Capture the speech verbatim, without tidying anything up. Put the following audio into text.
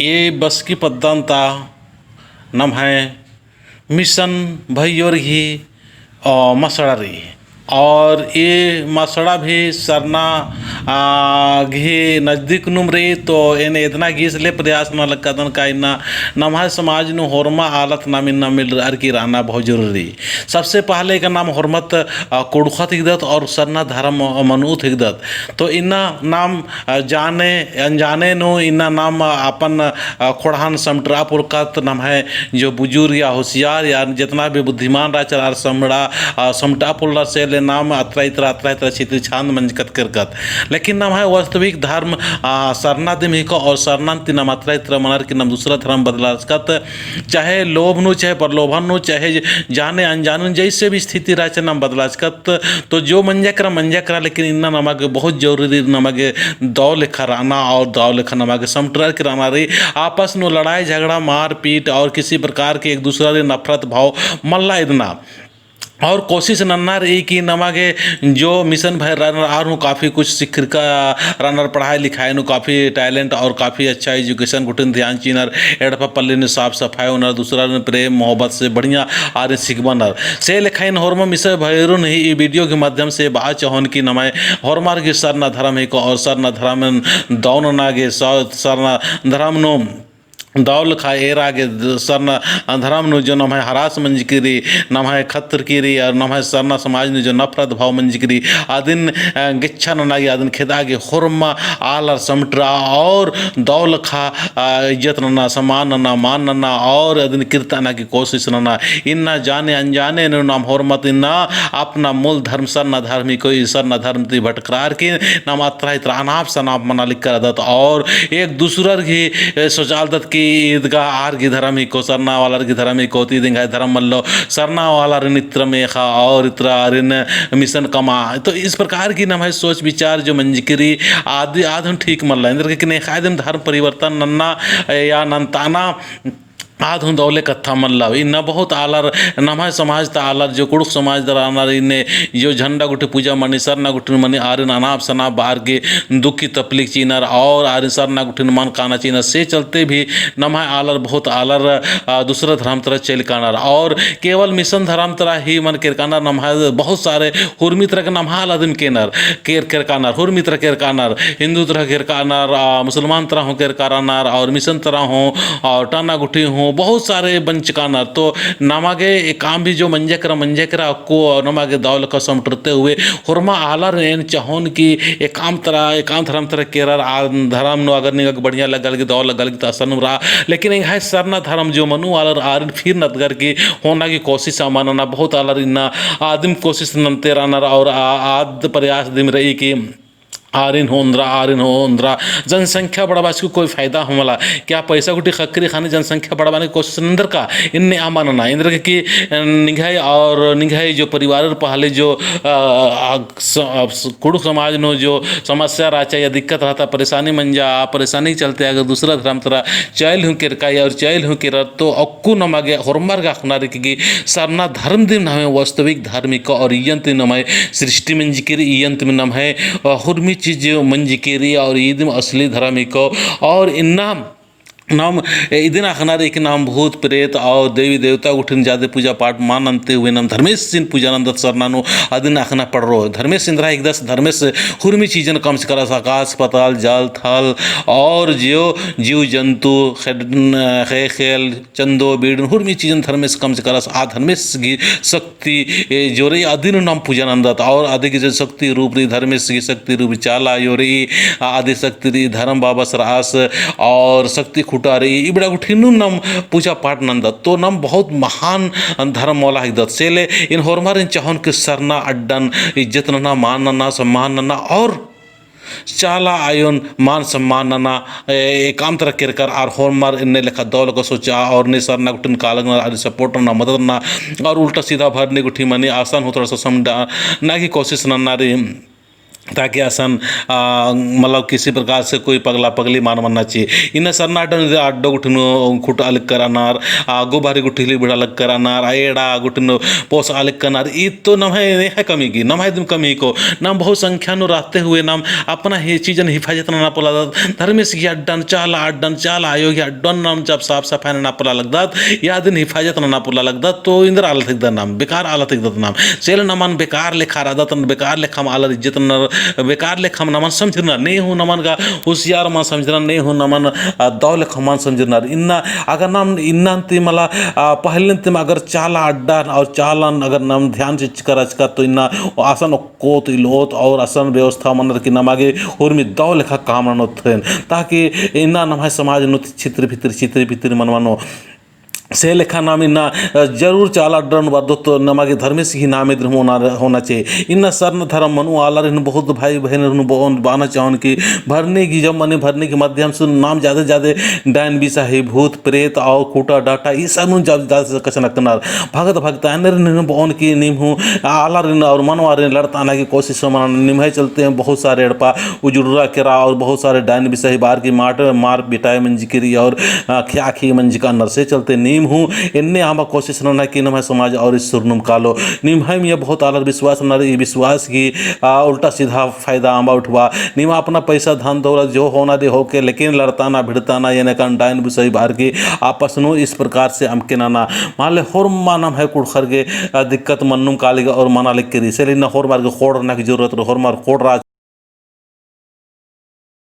ए बसकी पद्दान ता नम्है मिशन भइयोर गही, अ, मसड़ा रई। और ए मसड़ा भी सरना, आ, गही नजदीक नुम रई, तो एन एदना गही ले प्रयास नना लगदन का इन्ना नम्है समाज नू होरमा आलर नाम इन्ना मिलरअर की रअना बहुत जरूरी रई। सबसे पहले का नाम होरमत, आ, कुँड़ुख़त हिकदत और सरना धर्म मनुत हिकदत। तो इन्ना नाम अ, जाने अनजाने नू इन्ना नाम अपन, अ, ख़ोंड़हान समटरआ पोलकत। नम्है जो बुजुर्ग या होशियार या जेतना भी बुद्धिमान रहचर आर समड़ा, अ, समटआ पोल्लर से ले नाम अतरा इतरा, अतरा इतरा छितरी छांद मंजकत केरकत। लेकिन नम्है वास्तविक धर्म, अ, सरना दिम हिको और सरना ती नाम अतरा इतरा मनर की नाम दूसरा धर्म बदलाचकत। चाहे लोभ नू, चाहे प्रलोभन नू, चाहे जाने अनजाने नू, जैसे भी स्थिति रहचर नाम बदलाचकत। तो जो मंजा केरा, मंजा केरा, लेकिन इन्ना नमा गे बहुत जरूरी, नमा गे दव लेखा रअना और दव लेखा नमा गे समटरअर की रअना रई। आपस नू लड़ाई झगड़ा, मारपीट और किसी प्रकार के एक दूसरा ले नफरत भाव मल्ला इदना। और कोशिश नन्ना रई कि नमा गे जो मिशन भइर रअनर आर हूँ काफी कुछ सिखरका रअनर, पढ़ाई लिखाई नू काफी talent और काफी अच्छा education गुट्ठिन ध्यान चिअनर, एड़पा पल्ली नू साफ सफाई ओनर, दूसरा नू प्रेम मोहब्बत से बढ़िया आरिन सिखबअनर। से लेखा एन होरमा मिशन भइरुन ही ई video के माध्यम से बआ चहोन कि नम्है होरमर गही सरना धर्म हिको और सरना धर्म दव नना गे स-, सरना धर्म नू दव लेखा एरा गे द-, सरना धर्म नू जो नम्है हरास मंजकी रई, नम्है खतरकी रई और नम्है सरना समाज नू जो नफरत भाव मंजकी रई, अदिन, अ, गेच्छा नना गे, अदिन खेदआ गे होरमा आलर समटरआ और दव लेखा, अ, इज्जत नना, सम्मान नना, मान नना और अदिन किर्ता नना गे कोशिश नना। इन्ना जाने अनजाने नू नाम होरमत इन्ना अपना मूल धर्म सरना धर्म ही कोई सरना धर्म ती भटकरार की नाम अतरा इतरा अनाप सनाप मना लिक्कर रअदत और एक दूसरर गही, ए, सोचालदत कि ईद गा आर गही धर्म हिको, सरना वालर गही धर्म हिको, तो ईद एंग्है धर्म मल्लो, सरना वालारिन इतरा मेखा और इतरा आरिन मिशन कमआ। तो इस प्रकार की नम्है सोच विचार जो मंजकी रई आद, आद हूँ ठीक मल्ला। एन्देरगे कि नेखा दिम धर्म परिवर्तन नन्ना, ए, या नन्ताना आद हूँ दव ले कत्था मल्ला। इन्ना बहुत आलर नम्है समाज ता आलर जो कुँड़ुख़ समाज ता रअनर इन्ने जो झंडा गुट्ठी पूजा मनी, सरना गुट्ठी मनी, आरिन अनाप सनाप बअर की दुखी तपलीक चिअनर और आरिन सरना गुट्ठिन मल काना चिअनर। से चलते भी नम्है आलर बहुत आलर, आ, दूसरा धर्म तरा चइल कानर और केवल मिशन धर्म तरा ही मल केरकानर। नम्है बहुत सारे हुरमी तरा के नम्है आलर दिम केनर, केर, केरकानर, हुरमी तरा केरकानर, हिन्दू तरा केरकानर, आ, मुसलमान तरा हूँ केरकानर और मिशन तरा हूँ और टाना गुट्ठी हूँ बहुत सारे बंचकानर। तो नमा गे एकाम भी जो मंजा केरा, मंजा केरा अक्कु नमा गे दव लेखा समटरते हुए होरमा आलर एन चहोन कि एकाम तरा, एकाम धर्म तरा केरर, आ धर्म नू अगर निंगा गे बढ़िया लग्गा लगी, दव लग्गा लगी तो असन नू रआ। लेकिन एंग्है सरना धर्म जो मनु आलर आरिन फिर नतगर की होना की कोशिश अमा नना। बहुत आलर इन्ना आदिम कोशिश नन्ते रअनर और आ, आद प्रयास दिम रई कि आरिन हूँ ओन्द्रा, आरिन हूँ ओन्द्रा, जनसंख्या बढ़ाबआ से कोई फायदा हूँ मला। क्या पैसा गुट्ठी ख़क्खरी ख़ने जनसंख्या बढ़ाबअना की कोशिश नन्दर का? इन्ने अमा नना। एन्देरगे कि निंग्है और निंग्है जो परिवारर पहले जो, अ, अ, स-, अ, स-, कुँड़ुख़ समाज नू जो समस्या रहचा या दिक्कत रहचा, परेशानी मंजा, आ परेशानी के चलते अगर दूसरा धर्म तरा चइल हूँ केरका या और चइल हूँ केरर तो अक्कु नमा गे होरमर गे अख़ना रई कि सरना धर्म दिम नम्है वास्तविक धर्म हिको और इय्यन्त दिम नम्है सृष्टि मंजकी रई, इय्यन्त दिम नम्है, अ, हुरमी चीज मंजकी रई और ईद दिम असली धर्म हिको। और इन्ना नाम, ए, इदिन अख़ना रई कि नाम भूत प्रेत और देवी देवता गुट्ठिन जादे पूजा पाठ मल नन्ते हुए नाम धर्मेसिन पूजा नन्दत सरना नू, अदिन अख़ना पड़रो। धर्मेस एन्द्रा हिकदस, धर्मेस हुरमी चीजन कमचकरस, आकाश पाताल, जल थल और जो जीव जन्तु, खेड-, खे-, खेल, चंदो, बीड़न, हुरमी चीजन धर्मेस कमचकरस। आ धर्मेस गही शक्ति, ए, जो रई अदिन नाम पूजा नन्दत और अदी गही जो शक्ति रूप रई, धर्मेस गही शक्ति रूप चाला आयो रई, आ, अदी शक्ति रई, धर्म बाबस रअस और शक्ति खुटा रई, इबड़ा गुट्ठिन नू नाम पूजा पाठ नन्दत। तो नाम बहुत महान धर्म वाला हिकदत। से ले एन होरमारिन चाहोन कि सरना अड्डन इज्जत नना, मान नना, सम्मान नना और चाला आयोन मान सम्मान नना, ए, एकाम तरा केरकर आर होरमर एन्ने लेखा दव लेखा सोचा और ने सरना गुट्ठिन कालगनर आर support नना, मदद नना और उल्टा सीधा भरनी गुट्ठी मनी असन हूँ थोड़ा सा समझाना की कोशिश नन्ना रई। ताकि असन, आ, मतलब किसी प्रकार से कोई पगला पगली मल मन्ना ची। इन्ना सरना अड्डा नू अड्डो गुट्ठी नू खुटा लगकर अनर, आ, गोभारी गुट्ठी ले बिड़ा लगकर अनर, आ, एड़ा गुट्ठी नू पोस लगकर अनर। ई तो नम्है, नम्है कमी की, नम्है दिम कमी को। नाम बहुसंख्या नू रहते हुए नाम अपना ही चीजन हिफाजत नना पोल्ला लगदत। धर्मेस गही अड्डन, चाला अड्डन, चाला आयो गही अड्डन नाम जब साफ सफाई नना पोल्ला लगदत, या दिन हिफाजत नना पोल्ला लगदत, तो इन्दर आलत हिकदत नाम, बेकार आलत हिकदत नाम। से ले नमन बेकार लेखा रअदत, बेकार लेखा मल आलर इज्जत ननर, बेकार लेखा नमन समझरनर, ने हूँ नमन गा होशियार मल समझरनर, ने हूँ नमन, आ, दव लेखा मल समझरनर। इन्ना अगर नाम इन्ना ती मला, आ, पहले ती अगर चाला अड्डा और चालन अगर नाम ध्यान से चिकर अचका तो इन्ना असन कोत इलोत और असन व्यवस्था मनर की नमा गे होरमी दव लेखा काम ननोत रअदन, ताकि इन्ना नम्है समाज नू छितिर भितिर, छितिर भितिर मल मनो। से लेखा नाम इन्ना, अ, जरूर चाला अड्डा नू बरदोत तो नमा गे धर्मेस गही नामे दिम होना, होना चाहिए। इन्ना सरना धर्म मनु आलारिन बहुत भाई बहिनरिन बओन, बअना चाहोन कि भरनी गही, जब मने भरनी गही माध्यम से नाम जादे जादे डाइन बिसाही, भूत प्रेत और खूंटा डाटा ई सब नू जादे जादे से कछनखरनर। भगत भगताइनरिन बओन कि नीम हूँ आलारिन और मनवारिन लड़ताना की कोशिश मना, निम्है चलते बहुत सारे एड़पा उजुड़रा केरा और बहुत सारे डाइन बिसाही बअर की माट मार पिटाई मंजकी रई और, आ, ख्याखी मंजका रअनर। से चलते नीम हूँ एन्ने अम्बा कोशिश नना कि नम्है समाज और ई सुरनुम कालो। निम्है मइय्याँ बहुत आलर विश्वास ननर, ई विश्वास गही, आ, उल्टा सीधा फायदा अम्बा उठबआ। नीम अपना पैसा धन दौलत जो होना दे होके, लेकिन लड़ताना भिड़ताना एन्ने कन डाइन बिसाही बअर की आपस नू इस प्रकार से अमके नना। माले होरमा नम्है कुँड़ुख़र गे, आ, दिक्कत मन्नुम काली गा और मना लगी रई। से ले इन्ना होरमर गे ख़ोंड़रना की जरूरत रई, होरमर ख़ोंड़रआ